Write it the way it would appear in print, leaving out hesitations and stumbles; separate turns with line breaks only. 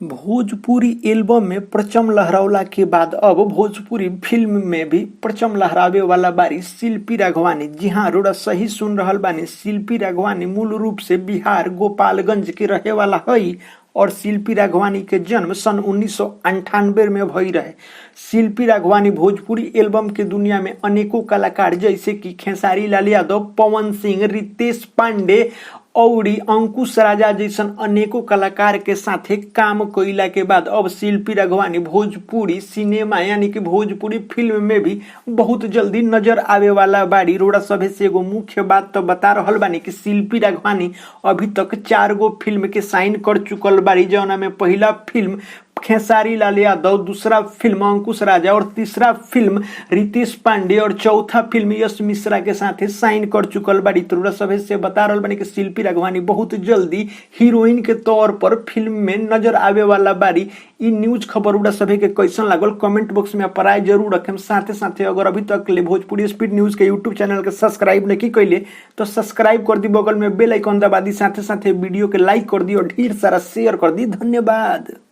Bhojpuri album में परचम लहरौला के बाद अब भोजपुरी फिल्म में भी परचम लहरावे वाला बारी शिल्पी राघवानी। जी हाँ, रउरा सही सुन रहल बानी। शिल्पी राघवानी मूल रूप से बिहार गोपालगंज के रहे वाला हई और शिल्पी राघवानी के जन्म सन 1998 में भई रहे। शिल्पी राघवानी भोजपुरी एल्बम के दुनिया में अनेकों कलाकार जैसे कि खेसारी लाल यादव, पवन सिंह, रितेश पांडे औरी अंकुश राजा जैसन अनेकों कलाकार के साथे काम कइला के बाद अब शिल्पी राघवानी भोजपुरी सिनेमा यानी कि भोजपुरी फिल्म में भी बहुत जल्दी नजर आवे वाला बाड़ी। रउरा सभे से एगो मुख्य बात तो बता रहल बानी कि शिल्पी राघवानी अभी तक 4 गो फिल्म के साइन कर चुकल बाड़ी, जौना में पहिला फिल्म खेसारी लाल यादव, दूसरा फिल्म अंकुश राजा और तीसरा फिल्म रितेश पांडे और चौथा फिल्म यश मिश्रा के साथे साइन कर चुकल बाड़ी। तो रउरा सभे से बता रहल बानी कि शिल्पी राघवानी बहुत जल्दी हीरोइन के तौर पर फिल्म में नजर आवे वाला बाड़ी। इ न्यूज खबर रउरा सभे के कैसन लागल, कमेंट बॉक्स में अपन राय जरूर रखेम। साथे साथे अगर अभी तक ले भोजपुरी स्पीड न्यूज के यूट्यूब चैनल के सब्सक्राइब नहीं कैले तो सब्सक्राइब कर दी, बगल में बेल आइकन दबा दी, साथे साथे वीडियो के लाइक कर दी और ढेर सारा शेयर कर दी। धन्यवाद।